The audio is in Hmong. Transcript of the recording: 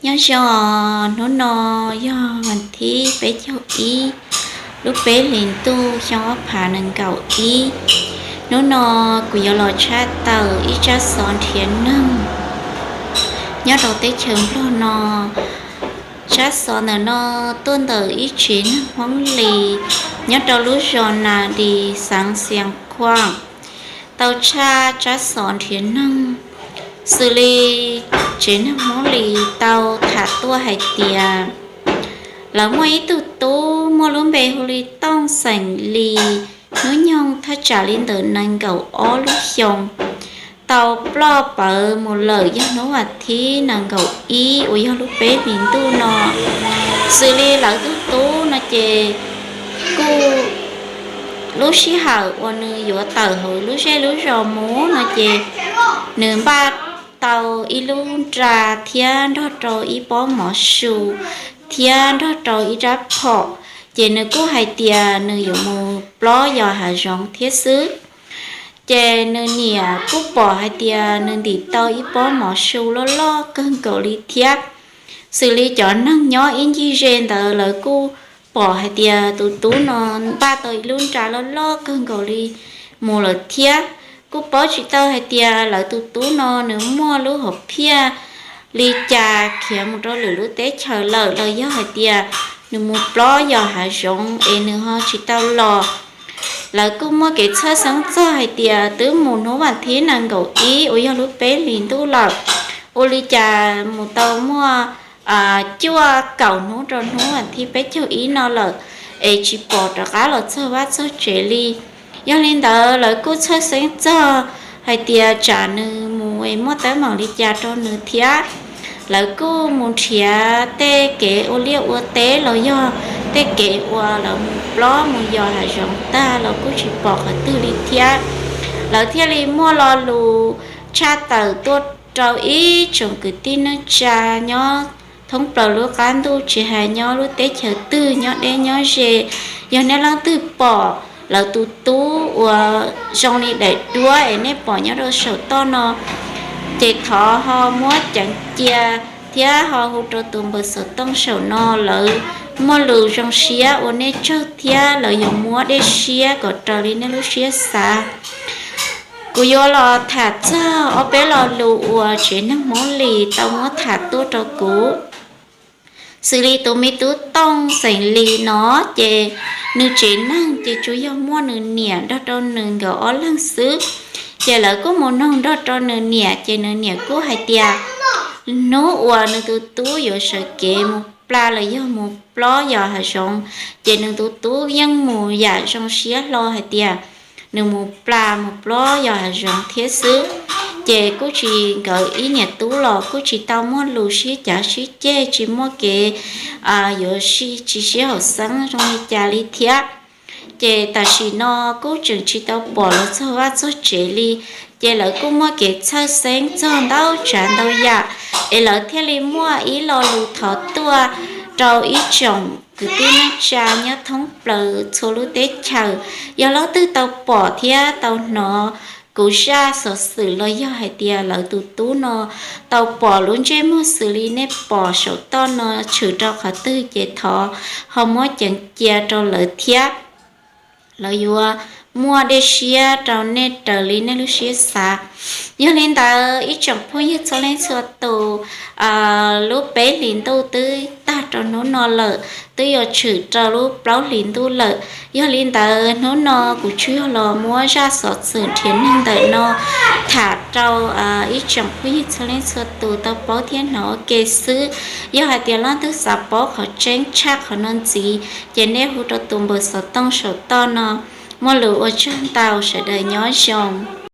Nyob zoo, hnub no yog vas thib peb caug ib lub peb hlis ntuj xyoo ob phav nees nkaum ib. Hnub no kuv yuav los tshaj tawm ib tsab xov nrhiav neeg nyob rau teb chaws Nplog no. Tsab xov ntawm no tuaj ntawm ib tsev neeg Hmoob Lis nyob rau lub zos Nas Dis, xeev Xias Khuam, tau tshaj tsab xov nrhiav neeg. Xws li tsev neeg Hmoob Lis tau tham tuaj hais tias lawv muaj ib tug tub muaj lub npe hu li Tooj xeem Lis, hnub nyoog thaj tsam li ntawm nees nkaum ob lub xyoos, tau ploj pawv mus lawm yog hnub vas thib nees nkaum ib uas yog lub peb hlis ntuj no. Xws li lawv tug tub no ces kuj lub sij hawm uas nws yuav tawm hauv lub zej lub zos mus no ces nws npaj tau ib lub nra thiab nrog rau ib pob mov su thiab nrog rau ib rab phom, ces nws kuj hais tias nws yuav mus plob yos hav zoov thiab xwb. Ces nws niam kuj pom hais tias nws ntim tau ib pob mov su loj loj kawg nkaus li thiab. Xws li cov neeg nyob ib ncig ze ntawd lawv kuj pom hais tias tus tub no npaj tau ib lub nra loj loj kawg nkaus li mus lawm thiab. Kuj paub tsis tau hais tias lawv tus tub no nws muaj lub hom phiaj li cas khiav mus rau lwm lub teb chaws lawm los yog hais tias nws mus plob yos hav zoov es nws ho tsis tau los. Lawv kuj muaj kev txhawj xeeb txog hais tias twb mus hnub vas thib nees nkaum ib uas yog lub peb hlis ntuj lawm, ua li cas mus tau muaj cuaj kaum hnub rau hnub vas thib peb caug ib no lawm es tsis pom rov qab los txog vaj txog tsev li. Yog li ntawd lawv kuj txhawj xeeb txog hais tias tsam nws mus es muaj teeb meem li cas rau nws thiab. Lawv kuj mus nrhiav tej kev ua liaj ua teb los yog tej kev uas lawv mus plob mus yos hav zoov tag los kuj tsis pom qhov twg li thiab. Lawv thiaj li muaj lo lus tshaj tawm tuaj rau ib tsoom kwv tij neej tsa nyob thoob plaws lub qab ntuj, tsis hais nyob lub teb chaws twg, nyob deb nyob ze, yog nej leej twg pom lawv tus tub uas zoo li daim duab es nej pom nyob rau saum toj no, ces thov ho muab ceev cia thiab ho hu rau tus npawb xov tooj saum no, lawv muaj lus zoo siab ua nej tsaug thiab lawv yuav muab dej siab kom raws li nej lub siab xav. Kuv yuav los tham txog ob peb lo lus uas tsev neeg Hmoob Lis tau muab tham tuaj rau kuv. Xws li tus me tub Tooj xeem Lis no ces nws tsev neeg ces tsuas yog muaj nws niam nrog rau nws nkawd ob leeg xwb. Ces lawv kuj mus noog nrog rau nws niam ces nws niam kuj hais tias hnub uas nws tus tub yuav sawv kev mus plas los yog mus plob yos hav zoov, ces nws tus tub yeej mus yam zoo siab hlo hais tias nws mus plas mus plob yos hav zoov thiab xwb. Ces kuj tsis, nkawd ib niam tub los kuj tsis tau muaj lus sib cav sib ceg, tsis muaj kev yuav sib tsis sib haum xeeb zoo li cas li thiab. Ces tam sim no kuj tseem tsis tau pom los txog vaj txog tsev li, ces lawv kuj muaj kev txhawj xeeb txog ntau tsav ntau yam, es lawv thiaj li muaj ib lo lus thov tuaj rau ib tsoom kwv tij neej tsa nyob thoob plaws txhua lub teb chaws. Yog leej twg tau pom thiab tau hnov kuv zaj xov xwm los yog hais tias lawv tus tub no tau pom lub ntsej muag xws li nej pom saum toj no tshwm rau qhov twg ces thov ho muab ceev cia rau lawv thiab. Lawv yuav muaj dej siab rau nej raws li nej lub siab xav. Yog li ntawd ib tsoom phooj ywg txhua leej txhua tus, lub peb hlis ntuj twb tag rau hnub no lawm, twb yuav tshwm rau lub plaub hlis ntuj lawm. Yog li ntawd hnub no kuv tsuas yog los muab zaj xov xwm nrhiav neeg ntawm no tham rau ib tsoom phooj ywg txhua leej txhua tus tau paub thiab hnov ua ke xwb. Yog hais tias leej twg xav paub qhov tseeb tshaj qhov no ntxiv, ces nej hu rau tus npawb xov tooj saum toj no. Muaj lus ua tsaug ntau, sawv daws nyob zoo.